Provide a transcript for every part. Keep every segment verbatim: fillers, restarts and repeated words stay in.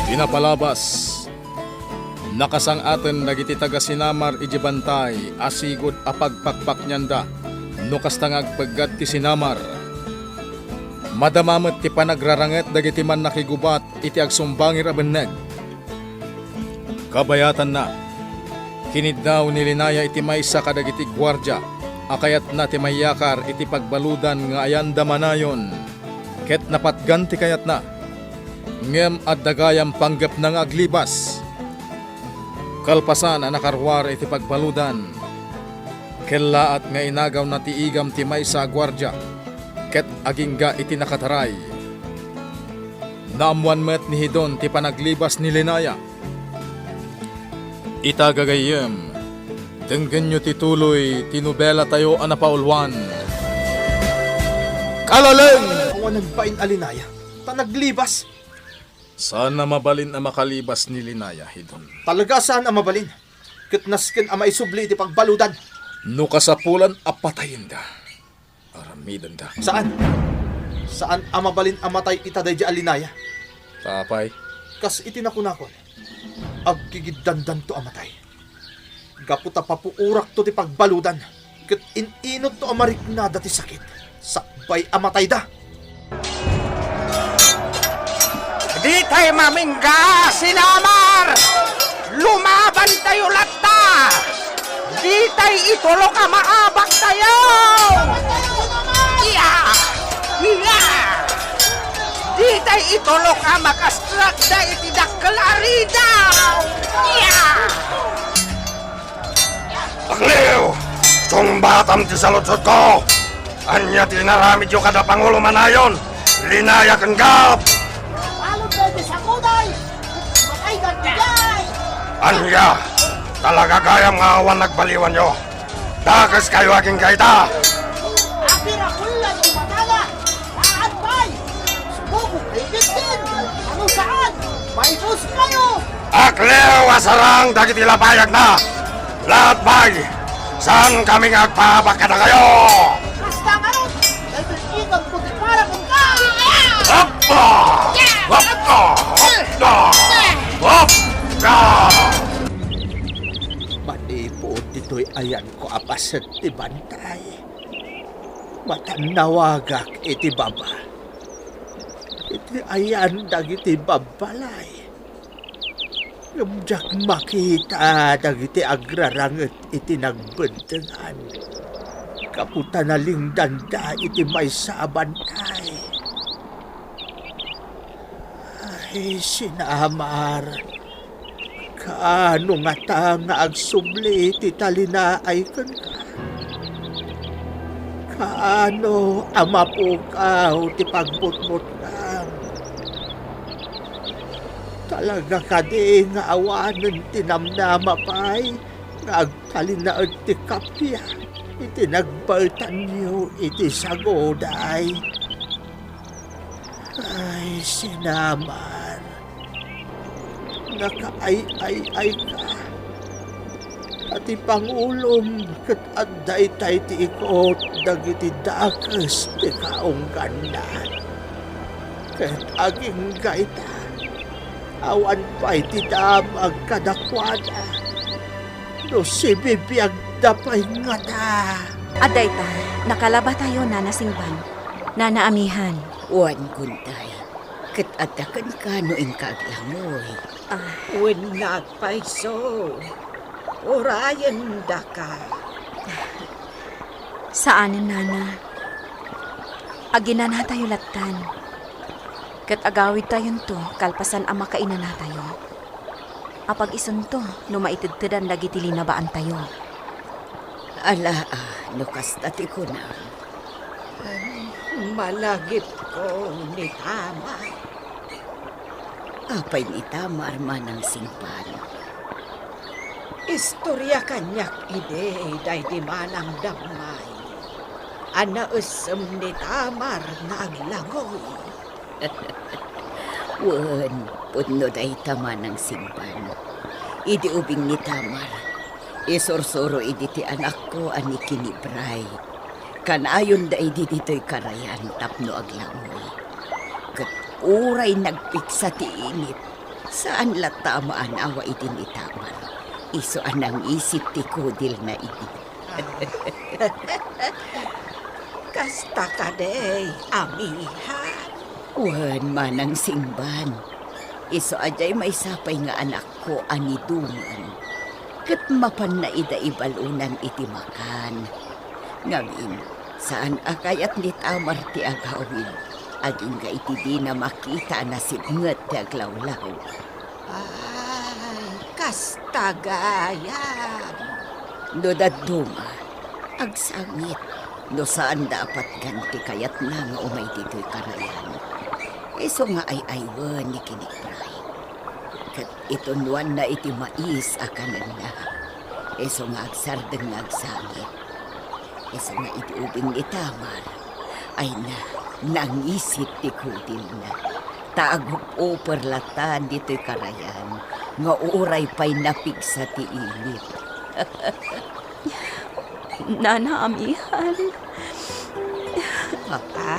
Pinapalabas. Nakasang-aten dagiti taga-Sinamar idiay bantay a sigud a pagpakpaknianda no kasta nga agpeggad ti Sinamar. Madama met ti panagraranget dagiti mannakigubat iti agsumbangir a benneg. Kabayatanna, kiniddaw ni Linaya iti maysa kadagiti guardia a kayatna ti mayakar iti pagbaludan nga ayanda manayon, ket napatgan ti kayatna. Ngem adda gayam panggepna nga aglibas. Kalpasan a nakaruar iti pagbaludan, kellaat nga inagawna ti igam ti maysa a guardia ket agingga iti nakataray. Naammoan met ni Hidon ti panaglibas ni Linaya. Ita, gagayyem, denggenyo ti tuloy ti nobelatayo a napauluan. Kalaleng! Awan nagbain a Linaya, ta naglibas. Saan a mabalin a makalibas ni Linaya, Hidon. Talaga saan a mabalin. Ket nasken a maisubli iti pagbaludan. No kasapulan a patayenda, aramidenda. Saan. Saan a mabalin a matay ita daydi a Linaya. Ta apay? Kas iti nakunakon, agkigiddandanto a matay. Gapu ta papuorakto ti pagbaludan, ket in-inutto a mariknada ti sakit, sakbay a matayda. Ditay mamingga, Sinamar! Lumabantayo latta! Ditay itulok a maabaktayo! Iya! Iya! Ditay itulok a makastrakda iti dakkel a ridaw! Iya! Agliw! Sungbatam ti saludsodko! Ania ti inaramidyo kada pangulo manayon? Linaya ken Gab! Alog daydi saguday! Matay dagiti jay! Ania? Talaga gayam nga awan nagbaliwanyo? Dakeskayo agingga ita! Apira kulla ti matana! Laat pay! Sumubok kayo, Tintin! Ano saan? Maibus kayo! Agliw a sarang dagiti lapayagna! Laat pay! Saan kami nga agpaabak kadakayo? Kasta ngarud, naibigitan ko ti para kong ka! Appa! Appa! Appa! Appa! Manipud ditoy ayanko a paset ti bantay, matannawagak iti baba. Iti ayan dagiti babbalay, ngem diak makita dagiti agraranget iti nagbentengan, gapu ta nalingdanda iti maysa a bantay. Ay, Sinamar, kaano ngata nga agsubli ti talinaay kenka? Kaano a mapukaw ti pagbutbutngam? Talaga kadi nga awanen ti namnama pay nga agtalinaed ti kappia iti nagbaetanyo iti saguday? Ay, Sinamar, nakaay-ay-ayka. Ta ti pangulom ket adda itay ti ikut dagiti dakes ti kaungganna. Ket agingga ita, awan pay ti damag kadakuada no sibibiagda pay ngata. Adda ita, nakalabatayo, Nana Singban, Nana Amihan. Wen, Guntay, ket adda kenka no inka aglangoy. Ah. Wen nga agpayso, urayendaka. Saanen, Nana. Aginanatayo lattan. Ket agawidtayonto kalpasan a makainanatayo. Apag-isunto no maitedtedan dagiti linabaantayo. Alaa, no kasta ti kunam. Malagipko ni Tamar. Apay ni Tamar, Manang Singban? Istoria kaniak idi daydi manang dammay a naessem ni Tamar nga aglangoy. Wen, pudno dayta, Manang Singban. Idi ubing ni Tamar, isursuro idi ti anakko a ni Kinibray. Kanayonda idi ditoy karayan tapno aglangoy. Ket uray nagpiksa ti init, Saan latta a maanawa idi ni Tamar. Isu a nangisit ti kudilna idi. Kasta kadi, amihan? Wen, Manang Singban. Isu a diay maysa pay nga anakko a ni Dumeng. Ket mapanna ida ibalunan iti makan. Ngamin, saan a kayat ni Tamar ti agawid, agingga iti dina makita a nasipnget ti aglawlaw. Ay, kasta gayam. No dadduma, agsangit. No saanda a patgan ti kayatna nga umay ditoy karayan, isu nga ay-aywen ni Kinipray. Ket itunnoanna iti mais a kanenna. Isu nga agsardeng nga agsangit. Isu nga idi ubing ni Tamar, ay na, nangisit ti kudilna. Ta agup-uper latta ditoy karayan nga uray pay napigsa ti init. Nana, amihan. Papa.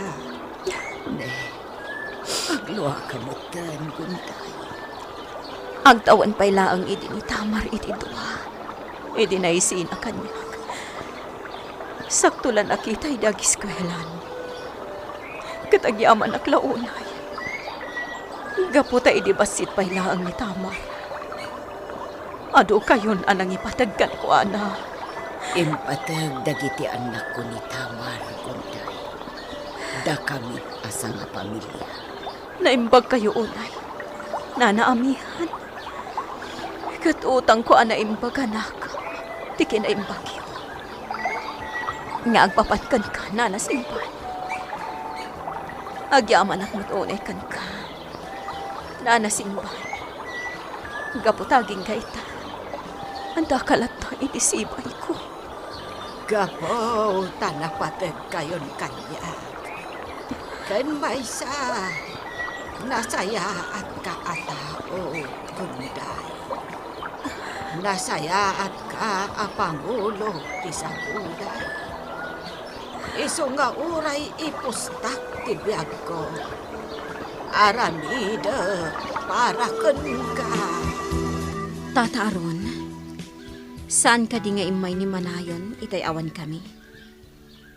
Ne, agluaka metten, Gunday. Agtawen pay laeng idi ni Tamar iti dua. Idi naisina kaniak. Sakto la nakita idi agiskuelan. Ket agyamanak la unay. Gapu ta idi bassit pay laeng ni Tamar, adu kayon a nangipateg kenkuana. Impateg dagiti annakko ni Tamar, Gunday. Dakami a sangapamilia. Naimbagkayo unay, Nana, amihan. Ket utangko a naimbaganak ti kinaimbagyo nga agpapan kenka, Nana Singban. Agyamanak met unay kenka, Nana Singban. Gapu ta agingga ita, addaka latta iti sibayko. Gapu ta napategkayon kaniak. Ken maysa, nasayaatka a tao, Gunday. Nasayaatka a pangulo ti saguday. Isu nga uray ipustak ti biagko, aramidek para kenka. Tata Aaron, saan kadi nga immay ni Manayon itay awankami?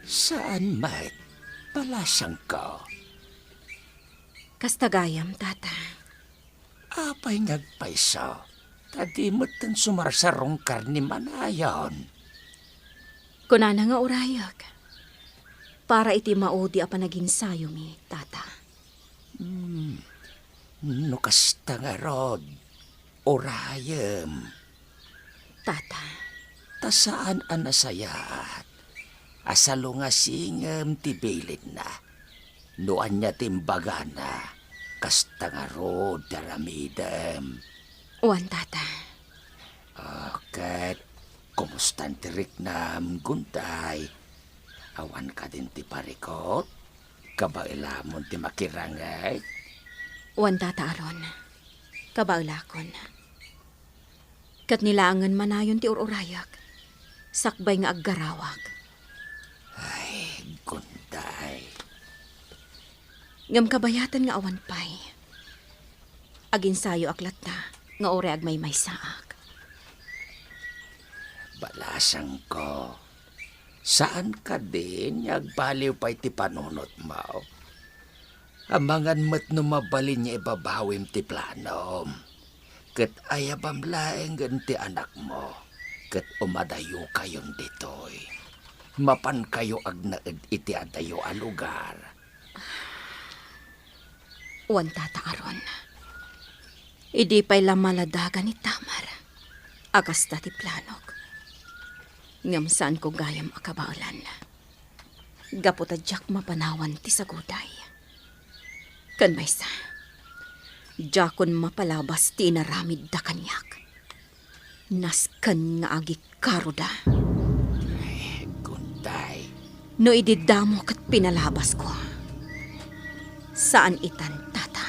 Saan met, balasangko. Kasta gayam, Tata. Apay nga agpayso, ta di metten sumarsarungkar ni Manayon? Kunana nga urayek, para iti maudi a panaginsayomi, Tata. Hmm, no kasta ngarud, urayem. Tata. Ta saan a nasayaat a salungasingem ti bilinna. No ania ti imbagana, kasta ngarud ti aramidem. Wen, Tata. Ah, ket kumustan ti riknam, Gunday? Awan kadin ti parikut? Kabaelamon ti makirangay? Wen, Tata Aaron. Kabaelakon. Ket ni laengen Manayon ti ur-urayak, sakbay nga aggarawak. Ay, Gunday. Ngem kabayatan nga awan pay. Aginsayoak latta nga uray agmaymaysaak. Balasangko, saan kadin nga agbaliw pay ti panunotmo? Amangan met no mabalin nga ibabawim ti planom. Ket ayabam laengen ti anakmo, ket umadayokayon ditoy. Mapankayo agnaed iti adayo a lugar. Wen, Tata Aaron, idi pay la maladagan ni Tamar a kasta ti planok, ngem saanko gayam a kabaelan. Gapu ta diak mapanawan ti saguday. Ken maysa, diakon mapalabas ti inaramidda kaniak. Nasken nga agikkaroda. Ay, Gunday. No idi damo ket pinalabasko, saan itan, Tata.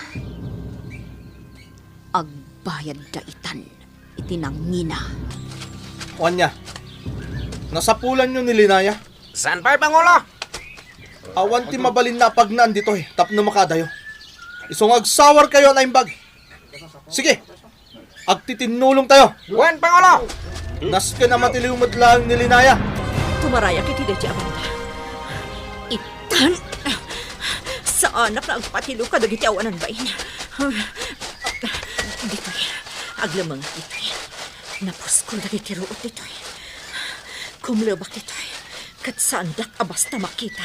Agbayadda itan iti nangina. Ania? Nasapulanyo ni Linaya? Saan pay, Pangulo? Awan ti mabalin nga apagnaan ditoy tapno makaadayo. Isu nga agsawarkayo a naimbag. Sige! Agtitinnulongtayo! Wen, Pangulo! Nasken a matiliw met laeng ni Linaya. Tumarayak iti daytoy a banda. Itan! Saanak nga agpatiliw kadagiti awanan bain. Ditoy, aglemengak ditoy. Napuskol dagiti ruot ditoy. Kumlebak ditoy. Ket saandak a basta makita.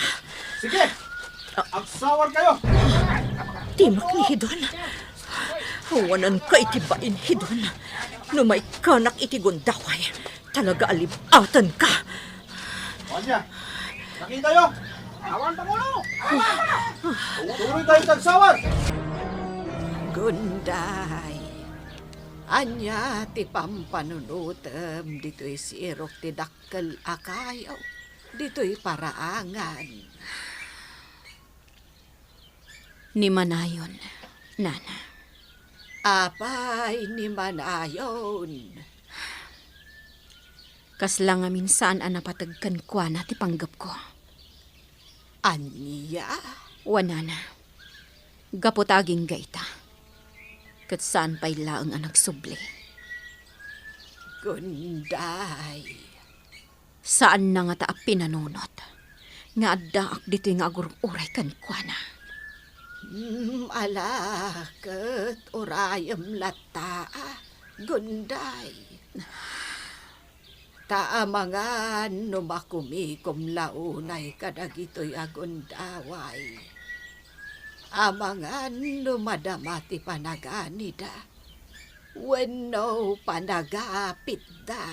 Sige! Agsawarkayo! Timek ni Hidon. Awananka iti bain, Hidon. No maikkanak iti gundaway, talaga a lib-atenka. Ania? Nakitayo? Awan, Pangulo! Tuloytayo ti agsawar! Gunday, ania ti pampanunotem ditoy sirok ti dakkel a kayo, ditoy paraangan? Ni Manayon, nana. Apay ni Manayon? Kasla ngamin saan a napateg kenkuana ti panggepko. Ania? Wen, nana. Gapu ta agingga ita. Ket saan pay laeng a nagsubli. Gunday. Saanna ngata a pinanunot nga addaak ditoy nga agur-uray kenkuana. Mm, ala, ket urayem latta, Gunday. Ta amangan no makumikom la unay kadagitoy a gundaway. Amangan no madama ti panaganida wenno panagapitda.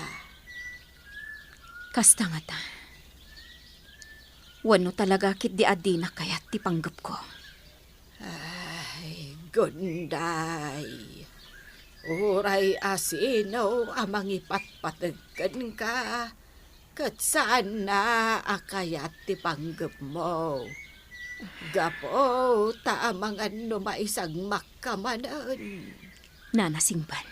Kasta ngata. Wenno talaga ketdi a dina kayat ti panggepko? Ay, Gunday. Uray asino a mangipatpateg kenka, ket saanna a kayat ti panggepmo. Gapu ta amangan no maisagmakka manen. Nana Singban.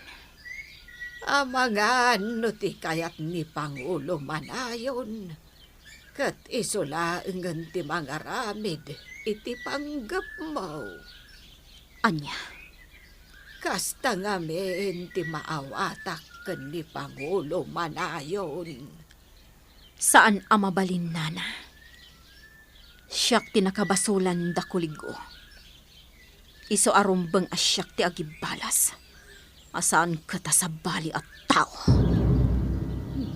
Amangan no ti kayat ni Pangulo Manayon, ket isu laengen ti mangaramid iti panggepmo. Ania? Kasta ngamin ti maawatak ken ni Pangulo Manayon. Saan a mabalin, nana. Siak ti nakabasolan da kulig-o. Isu a rumbeng a siak ti agibbalas, a saan ket a sabali a tao.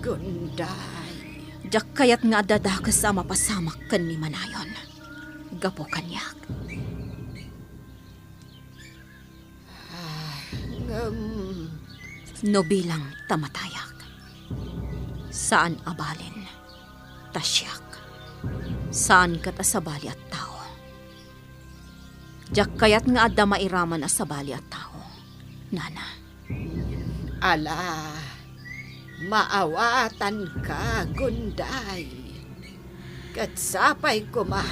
Gunday. Diak kayat nga adda dakes a mapasamak ken ni Manayon. Gapu kaniak. Ah, ngem. No bilang ta matayak, saan a balin ta siak. Saan ket a sabali a tao. Diak kayat nga adda mairaman a sabali a tao, nana. Ala, maawatanka, Gunday. Ket sapay koma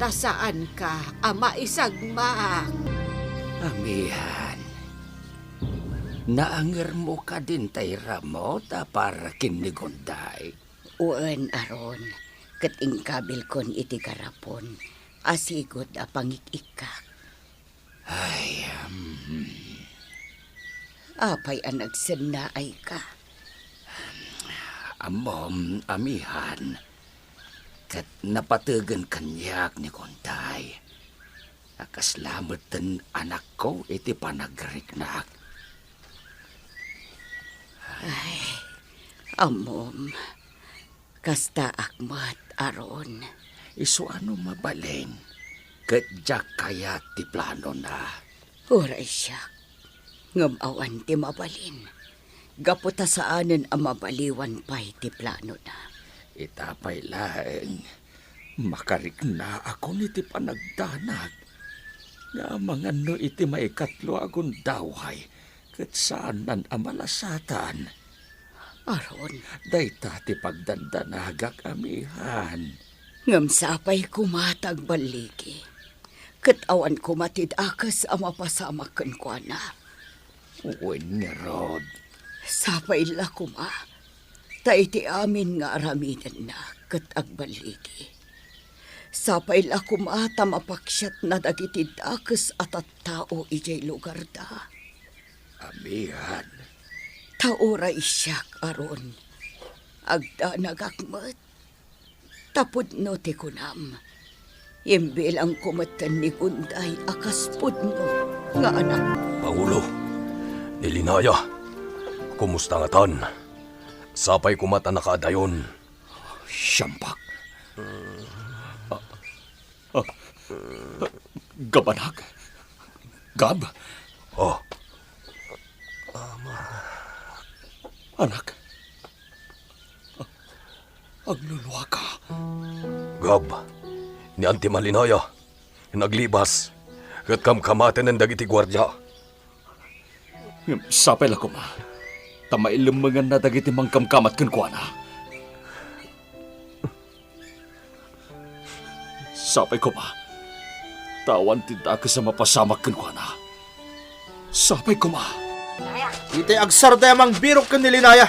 ta saanka a maisagmak. Amihan, naangermo kadin tay ramut a para ken ni Gunday? Wen, Aron, ket inkabilkon iti garapon a sigud a pangik-ikkak. Ay, um. Apay a nagsennaayka? Ammom, amihan, ket napategen kaniak ni Gunday a kasla metten anakko iti panagriknak. Ay, ammom, kastaak met, Aron. Isu a no mabalin, ket diak kayat ti planona. Uray siak, ngem awan ti mabalin, gapu ta saanen a mabaliwan pay ti planona. Ita pay laeng, makariknaakon iti panagdanag. Nga amangan no iti maikatlo a gundaway, ket saanan a malasatan. Aron. Dayta ti pagdandanagak, amihan. Ngem sapay koma ta agballigi, ket awan koma ti dakes a mapasamak kenkuana. Wen ngarud. Sapay la koma, ta iti amin nga aramidenna ket agballigi. Sapay la koma ta mapaksiatna dagiti dakes a tattao idiay lugarda. Abian. Ta uray siak, Aron, agdanagak met. Ta pudno ti kunam, imbilangko metten ni Gunday a kas pudno nga anak. Pangulo, ni Linaya, kumusta ngatan? Sapay koma ta nakaadayon. Siampak. Ah, ah, Gab, anak. Gab? Oh. Anak. Agluluaka. Gab, ni Auntie Malinaya, naglibas, ket kamkamaten dagiti guardia. Ngem sapay la koma, ta mailemmenganna dagiti mangkamkamat kenkuana. Sapay koma, ta awan ti dakes a mapasamak kenkuana. Sapay koma. Itay agsardaya mangbirok ken ni Linaya.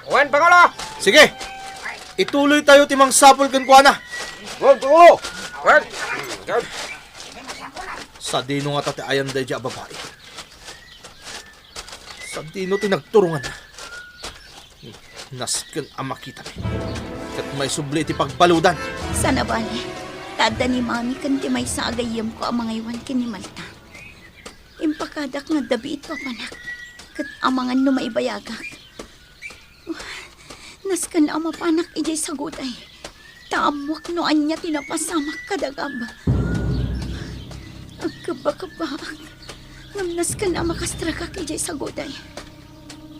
Wen, Pangulo! Sige, ituloytayo ti mangsapul kenkuana. Wen, Pangulo! Wen! Sadino ngata ti ayan daydiay a babai? Sadino ti nagturonganna? Nasken a makitami ket maisubli iti pagbaludan. Sana bale, ta adda ni Mami ken ti maysa a gayyemko a mangaywan ken ni Malta. Impakadak nga adda biit papanak, ket amangan no maibayagak. Nasken a mapanak idiay saguday, ta ammoak no ania ti napasamak kada Gab. Agkebbakebbaak, ngem nasken a makastrakak idiay saguday.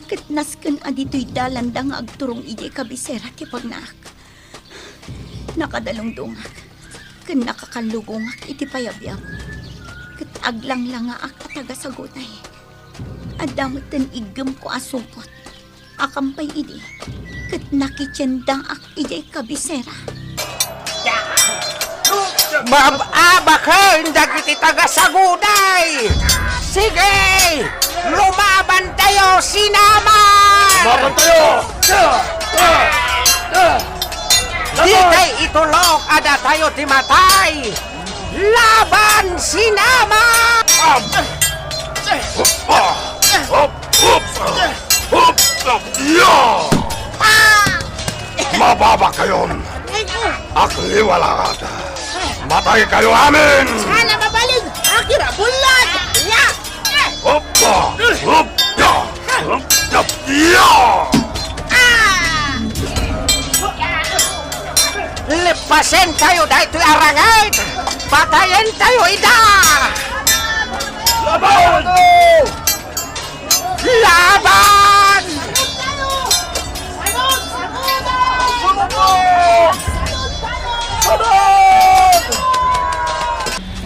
Ket nasken a ditoy dalanda nga agturong idiay kabisera ti pagnaak. Nakadalungdongak ken nakakallugongak iti payabyab, ket aglanglangaak a taga saguday. Adda metten iggem ko a supot a kampay idi, ket nakitiendaak idiay kabisera. Maab-abaken dagiti taga-Saguday! Sige! Lumabantayo, sinaman! Lumabantayo! Ditay itulok a datayo ti matay! Laban, sinaman! Hop! Hop! Hop! Hop! Ya! Mababakayon! Akliwalaat! Mataykayo amin! Sana mabalin! Akira, bulan! Ya! Hop! Hop! Ya! Hop! Ya! Ya! Leppasen tayo daytoy a rangit! Patayen tayo ida! Laban! Laban!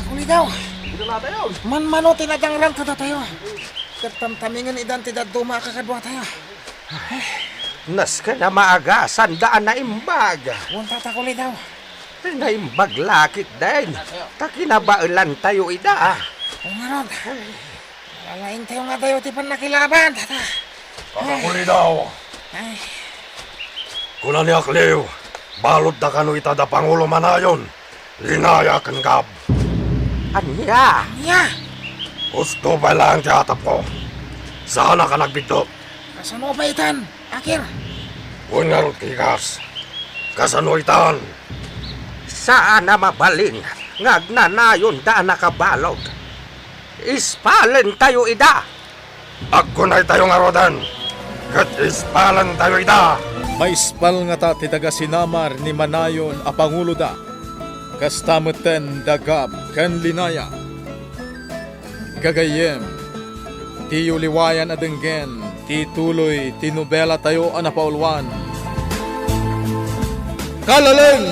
Kuligaw! Manmano ti nadangrang kadatayo. Ket tamtamingen idan ti dadduma a kakaduatayo. Nasken a maagasanda a naimbag. Wen, Tata Kuligaw. Naimbag la ketdin, ta kinabaelantayo ida. O ngarud, alaingtayo nga adayo ti pannakilaban, Tata. Tata Kuligaw. Ay. Kuna ni Akliw, baludda kano ita da Pangulo Manayon, Linaya ken Gab. Ania? Ania? Husto pay laeng ti atapko. Saanak a nagbiddut. Kasano pay itan, Akir? Wen ngarud, Kikas. Kasano itan? Saan a mabalin nga agnanayonda a nakabalud. Ispalentayo ida. Agkunaytayo ngaruden, ket ispalentayo ida. Maispal ngata ti taga-sinamar ni Manayon a panguloda. Kasta metten da Gab ken Linaya. Gagayyem, diyo liwayan a denggen ti tuloy ti nobelatayo a napauluan. Kalaleng!